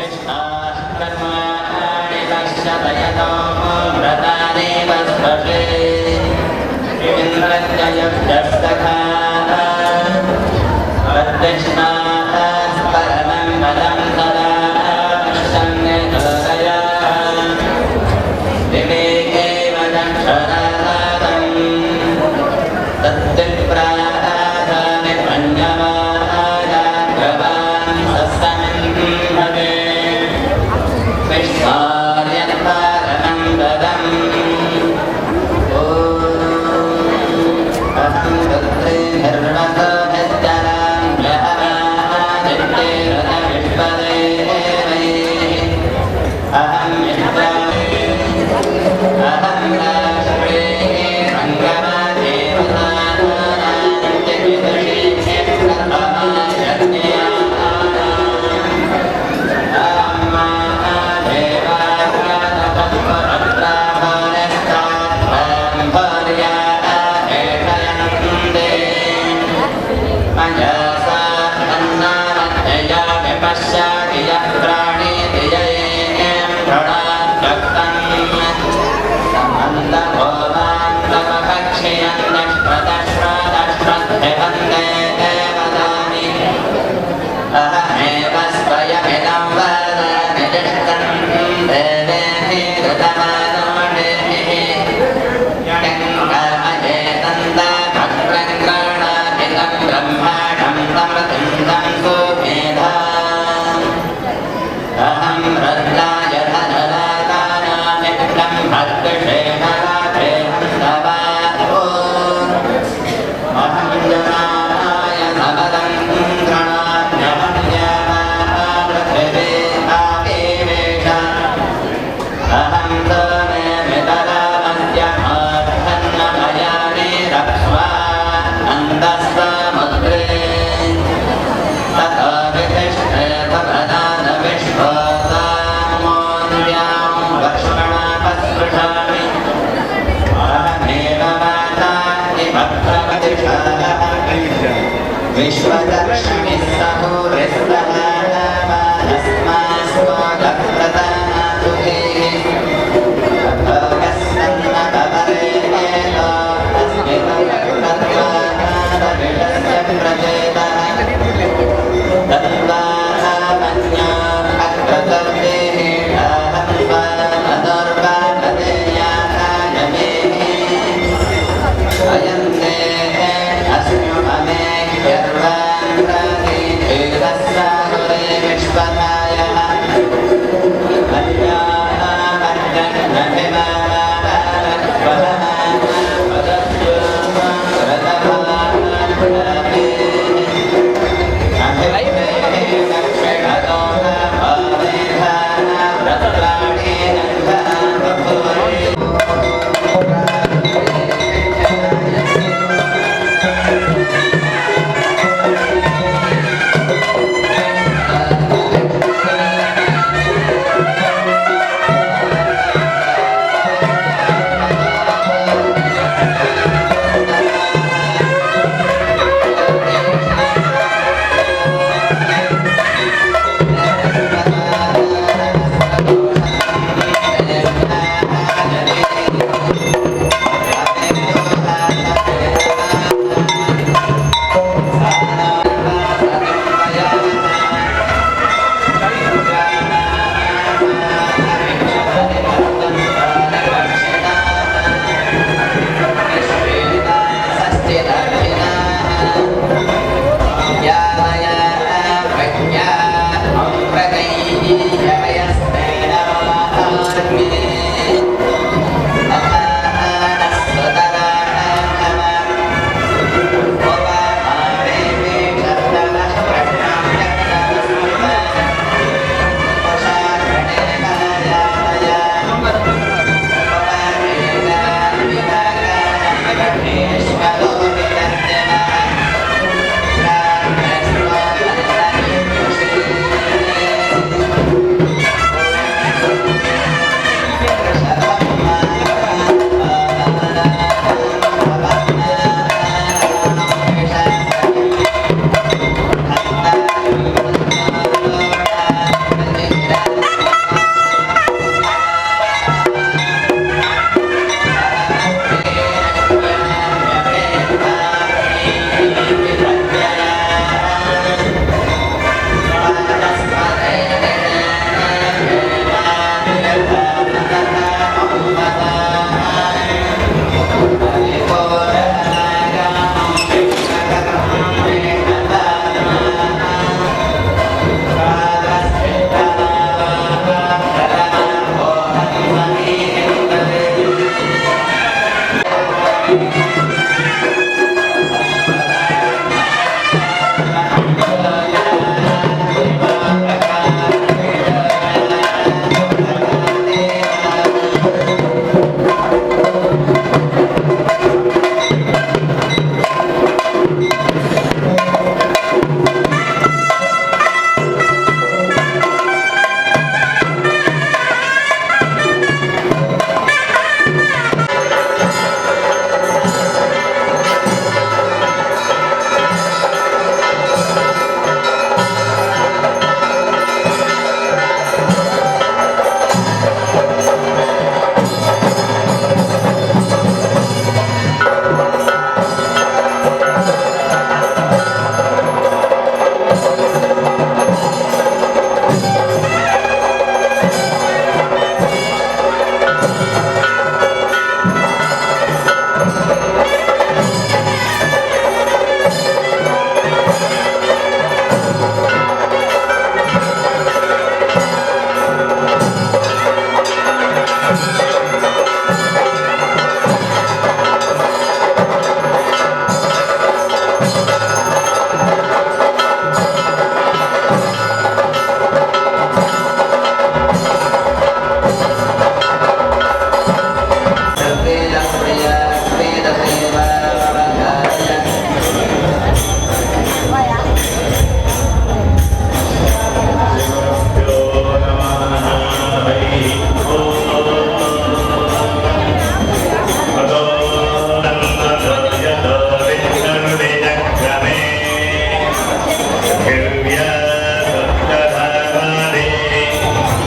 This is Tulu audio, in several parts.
विष्णाः कर्माणि पश्यतयतो व्रतानि पस्पशे इन्द्रजयभ्यः सखा तद्विष्णाः परमं पदं सदा पश्यन्यतोदया विवेकेव दक्षरासादम् तद्विप्रासानि पञ्चमाजाग्रवान् सस्तमिन्धते विष्णार्यत्परमं पदम्। ॐ अहं रुद्रेभिर्वसोभिश्चराम्यहमादित्यैरुत विश्वदेवैः अहं मित्रा अहं राष्ट्रे विपश्याति यः प्राणेति यं भृणाद्भक्तम् समन्तभोगान्तमभक्षयन्नश्वदश्वदश्वद्भिवन्दे वदामि। अहमेव स्वयमिदं वदामि तिष्ठं देवेभिरुतमानोषेभिः यं कामयेतन्तमग्रङ्गणाभितं ब्रह्माणं तमृतिं तं सुमेधा। अहं रुद्राय धनदातानामि ब्रह्मद्विषे नराधेहं तवा। अहं जनाय सबलं गृणाम्यहं पृथिवी आविवेश। अहं सोमे वितरामद्यमार्हन्नभयानि रक्ष्वा अन्तःसमुद्रे ततो वितिष्ठे भवदान विश्वतामोर्यां वर्ष्मणापस्पृशामि। अहमेव माता विश्वदर्शिनिः सहुरिस्तमानस्मास्वागप्रदानातुभिः भोगस्सन्नपरेणो अस्मि तत्त्वानादविषस्य प्रचेतः तत्त्वामन्यो अक्रतुर्देहेणाहं त्वा मदुर्वामदेयायमेः अयं ते अस्म्युपमे ह्यर्वाङ्।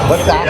What's that?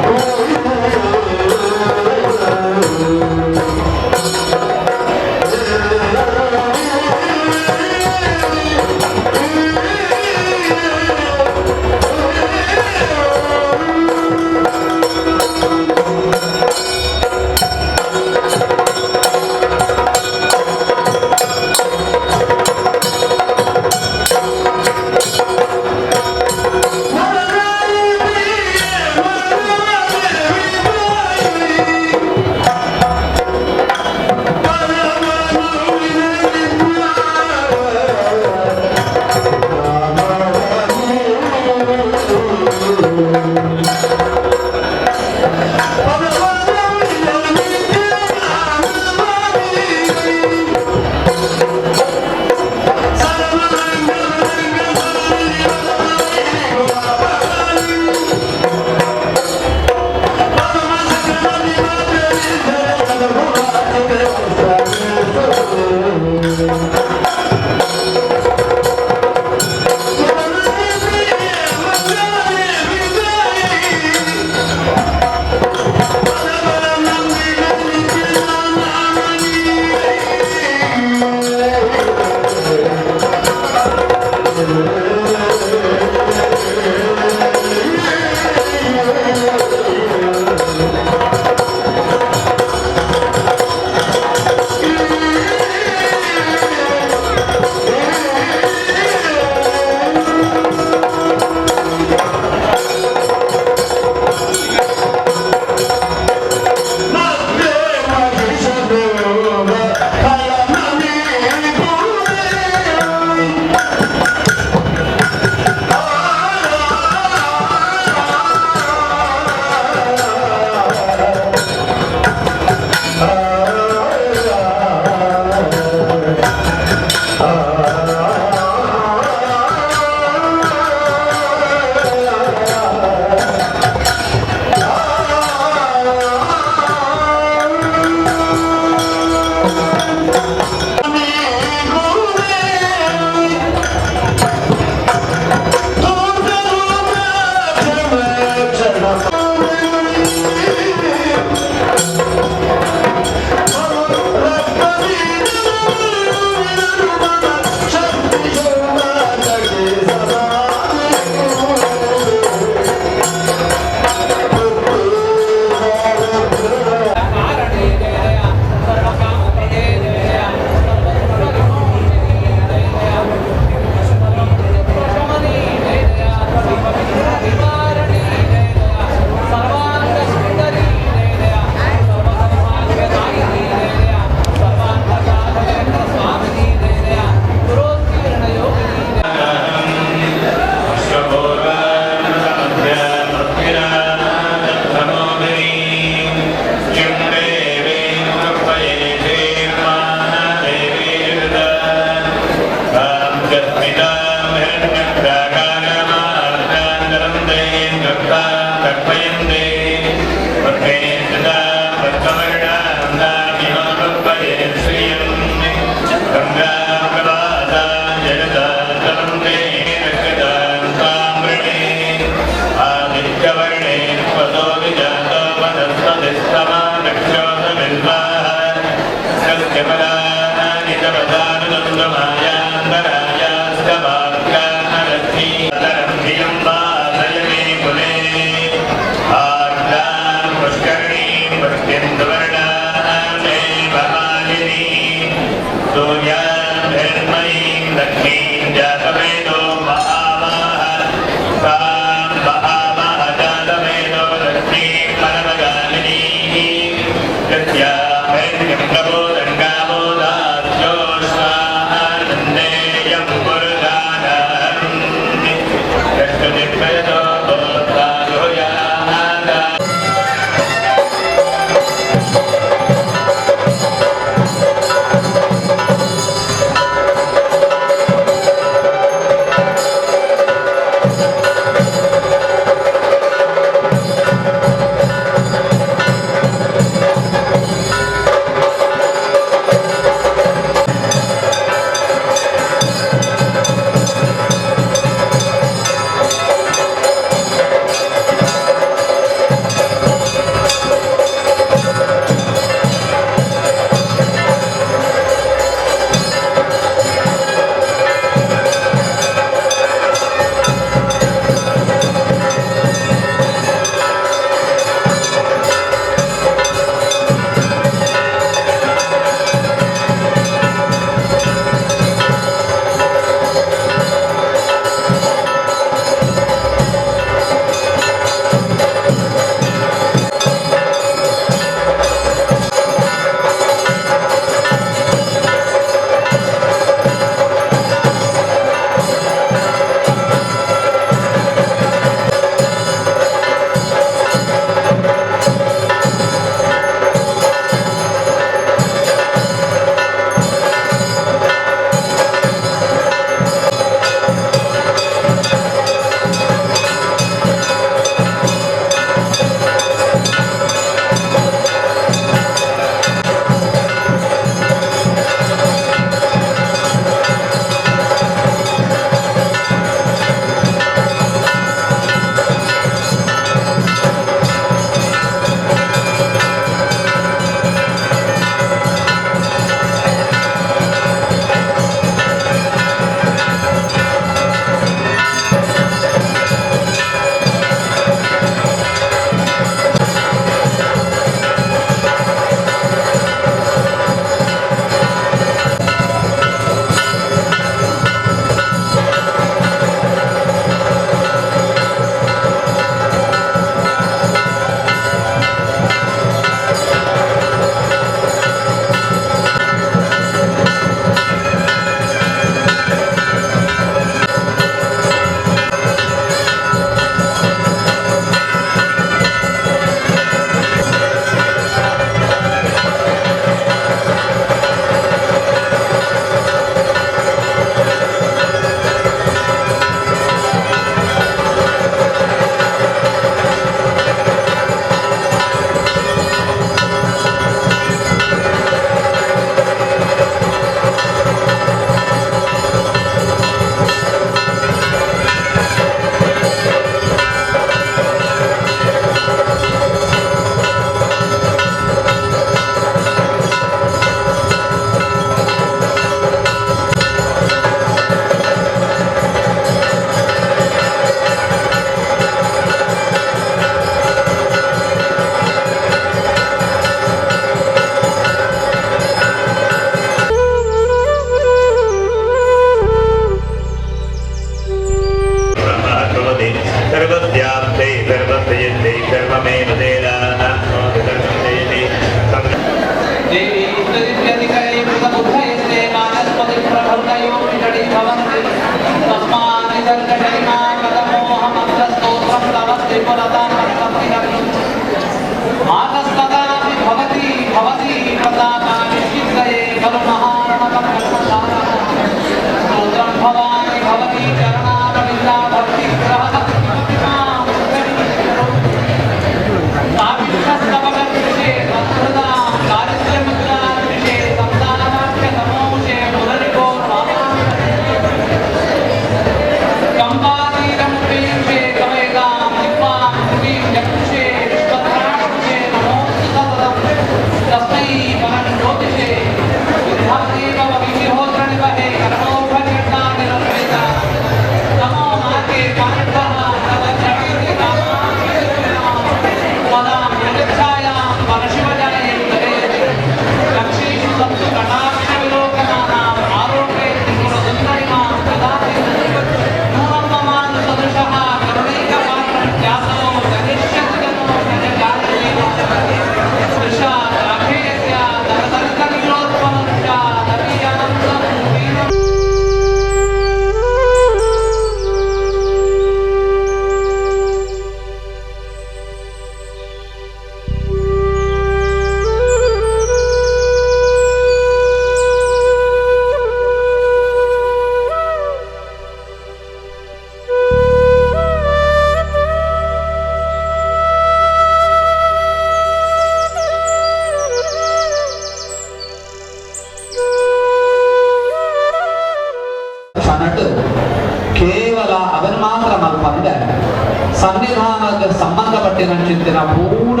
ಪೂರ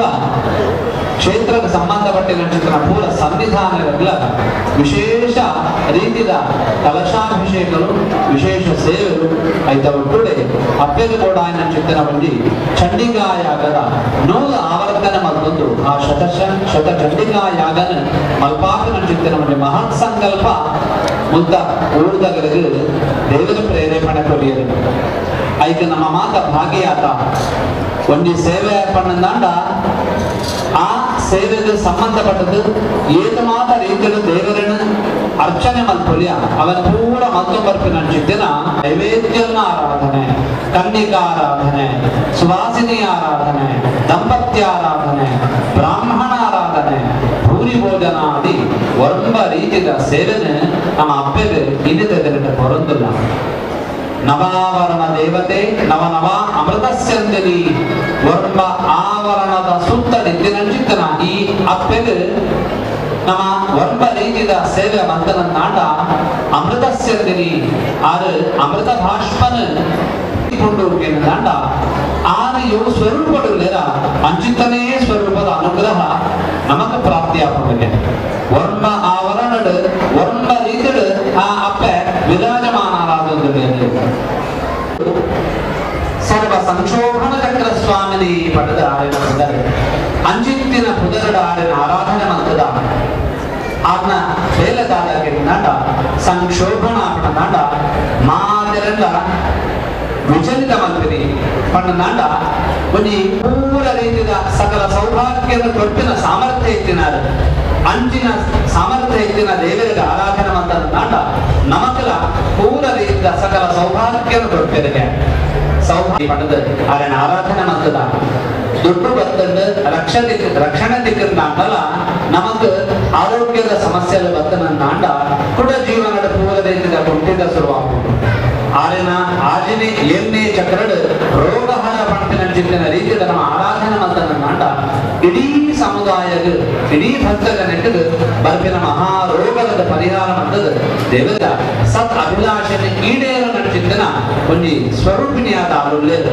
ಕ್ಷೇತ್ರಕ್ಕೆ ಸಂಬಂಧಪಟ್ಟಿನ ಪೂರ ಸನ್ನಿಧಾನಗಳ ವಿಶೇಷ ರೀತಿಯ ಕಲಶಾಭಿಷೇಕಲು ವಿಶೇಷ ಸೇವೆಲು ಐತ ಒಟ್ಟುಡೆ ಅಪ್ಪೆಗೆ ಕೂಡ ಚಿತ್ತನ ಬಂಡಿ ಚಂಡಿಕಾಯಾಗದ ನೂಲು ಆವರ್ತನ ಮತ್ತೊಂದು ಆ ಶತ ಚಂಡಿಕಾಯಾಗನ ಮಲ್ಪಾಪಿನ ಚಿತ್ತನ ಬಂಡಿ ಮಹತ್ ಸಂಕಲ್ಪ ಮುದ್ದ ಊರ್ದಗಳಿಗೆ ದೇವರ ಪ್ರೇರೇಪಣೆ ಕೊರಿಯರು. ಐಕ ನಮ್ಮ ಮಾತ ಭಾಗಿಯಾತ ಒಂಜಿ ಸೇವೆ ಪಣ್ಣಂದಾಂಡ ಆ ಸೇವೆಗೆ ಸಂಬಂಧಪಟ್ಟದ್ದು ಏತ ಮಾತ ರೀತಿಯಲ್ಲಿ ದೇವರನ್ನು ಅರ್ಚನೆ ಮಲ್ಪೊಲಿಯ ಅವನ ಪೂರ ಮತ್ತೊಬ್ಬರ್ಪಿನ ಚಿತ್ತಿನ ನೈವೇದ್ಯನ ಆರಾಧನೆ, ಕನ್ನಿಕಾರಾಧನೆ, ಸುವಾಸಿನಿ ಆರಾಧನೆ, ದಂಪತ್ಯಾರಾಧನೆ, ಬ್ರಾಹ್ಮಣ ಆರಾಧನೆ, ಭೂರಿ ಭೋಜನಾದಿ ಒಂಬ ರೀತಿಯ ಸೇವೆನೆ ನಮ್ಮ ಅಪ್ಪೆಗೆ ಇನ್ನಿತದರಿಂದ ಹೊರೊಂದಿಲ್ಲ. ನವಾವರಣ ದೇವತೆ ನವನವ ಅಮೃತಸ್ಯಂದಿನಿ ವರ್ಮ ಆವರಣದ ಸುತ್ತ ನಿಂತಿನ ಈ ಅಪ್ಪೆಗೆ ನಮ್ಮ ವರ್ಮ ರೀತಿಯ ಸೇವೆ ಮಂತನ ನಾಟ ಅಮೃತಸ್ಯಂದಿನಿ ಆರು ಅಮೃತ ಭಾಷ್ಪನ ಕೊಂಡು ನಾಟ ಆರು ಇವು ಸ್ವರೂಪಗಳಿರ ಅಂಚಿತನೇ ಸ್ವರೂಪದ ಅನುಗ್ರಹ ನಮಗ ಪ್ರಾಪ್ತಿಯಾಗುತ್ತದೆ. ವರ್ಮ ಆವರಣಡು ವರ್ಮ ರೀತಿಡು ಆ ಅಪ್ಪೆ ವಿರಾಜಮಾನರಾದೊಂದು ಸರ್ವ ಸಂಕ್ಷೋಭಣ ಚಕ್ರ ಸ್ವಾಮಿನಿ ಪಡೆದ ಆರಿನ ಪುದರ್ ಅಂಜಿತ್ತಿನ ಪುದರಡ ಆರಿನ ಆರಾಧನೆ ಮಂತದ ಆತ್ನ ಬೇಲದಾದ ನಾಟ ಸಂಕ್ಷೋಭಣ ನಾಟ ಮಾತೆರೆಲ್ಲ ವಿಚಲಿತ ಮಂತ್ರಿ ಪಣ್ಣ ನಾಟ ಒಂಜಿ ಪೂರ ರೀತಿಯ ಸಕಲ ಸೌಭಾಗ್ಯದ ಕೊಟ್ಟಿನ ಸಾಮರ್ಥ್ಯ ಇತ್ತಿನಾರು ಅಂಚಿನ ಸಾಮರ್ಥ್ಯ ಇತ್ತಿನ ದೇವರಿಗೆ ಆರಾಧನೆ ಮಂತದ ನಾಟ ನಮಕಲ ಪೂರ ರೀತಿಯ ಸಕಲ ಸೌಭಾಗ್ಯದ ಕೊಟ್ಟಿರಿಗೆ ಸೌಭಾಗ್ಯ ಪಡೆದು ಆರನ ಆರಾಧನೆ ಮಂತದ ದುಡ್ಡು ಬತ್ತಂಡು ರಕ್ಷಣೆ ದಿಕ್ಕಂದಾಂಡಲ ನಮಕ್ ಆರೋಗ್ಯದ ಸಮಸ್ಯೆಗಳು ಬತ್ತನಂದಾಂಡ ಕುಡ ಜೀವನದ ಪೂರ ರೀತಿಯ ಕುಂಠಿತ ಶುರುವಾಗುವುದು. ಆರಿನ ಆಜಿನಿ ಏಳನೇ ಚಕ್ರಡು ರೋಗಹರ ಪಂಪಿನ ಚಿಂತನ ರೀತಿಯ ನಮ್ಮ ಆರಾಧನೆ ಮಂತನಂದಾಂಡ ಇಡೀ ಸಮುದಾಯದ ಇಡೀ ಭಕ್ತರ ನೆಟ್ಟದು ಬರ್ಪಿನ ಮಹಾರೋಗದ ಪರಿಹಾರ ಮಂತದ ದೇವರ ಸತ್ ಅಭಿಲಾಷೆನ ಈಡೇರ ಚಿಂತನ ಒಂಜಿ ಸ್ವರೂಪಿಣಿಯಾದ ಆರುಳ್ಳೇದು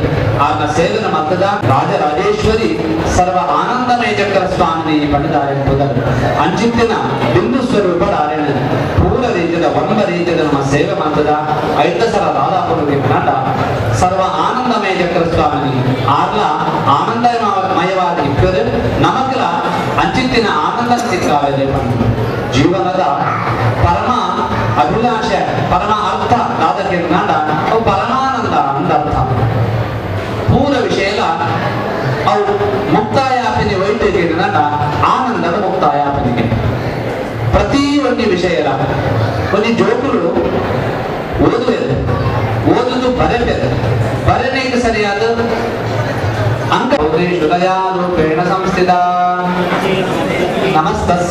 ಆಗ ಸೇವನ ಮತ್ತದ ರಾಜರಾಜೇಶ್ವರಿ ಸರ್ವ ಆನಂದಮಯ ಚಕ್ರ ಸ್ವಾಮಿನಿ ಪಡೆದಾರೆ ಎಂಬುದನ್ನು ಅಂಚಿತ್ತಿನ ಬಿಂದು ಸ್ವರೂಪ ಆರೇಣ ಪೂರ ರೀತಿಯ ಒಂಬ ರೀತಿಯ ನಮ್ಮ ಸೇವೆ ಮಂತದ ಐತಸರ ದಾದಾಪುರ ನಾಟ ಸರ್ವ ಆನಂದಮಯ ಚಕ್ರ ಸ್ವಾಮಿನಿ ಆರ್ಲ ಆನಂದಮಯವಾದ ಇಪ್ಪರು ನಮಕಲ ಅಂಚಿತ್ತಿನ ಆನಂದ ಸಿಕ್ಕಾವೆ. ಜೀವನದ ಪರಮ ಅಭಿಲಾಷೆ ಪರಮ ಅರ್ಥ ದಾದಕ್ಕೆ ನಾಟ ಅವು ಪರಮಾನಂದ ಅಂದ ಅರ್ಥ. ಪೂರ ವಿಷಯದ ಅವು ಮುಕ್ತಾಯಾಪಿನಿ ವೈದ್ಯಕ್ಕೆ ನಾಟ ಆನಂದದ ಮುಕ್ತಾಯಾಪನಿಗೆ ಪ್ರತಿ ಒಂದು ವಿಷಯದ ಒಂದು ಜೋಕುಲು ಓದುವುದು ಓದುದು ಬರೆಪೆದು ಬರನೇಗೆ ಸರಿಯಾದ ಅಂಕ ರೂಪೇಣ ಸಂಸ್ಥಿತ. ನಮಸ್ತಸ್ಯ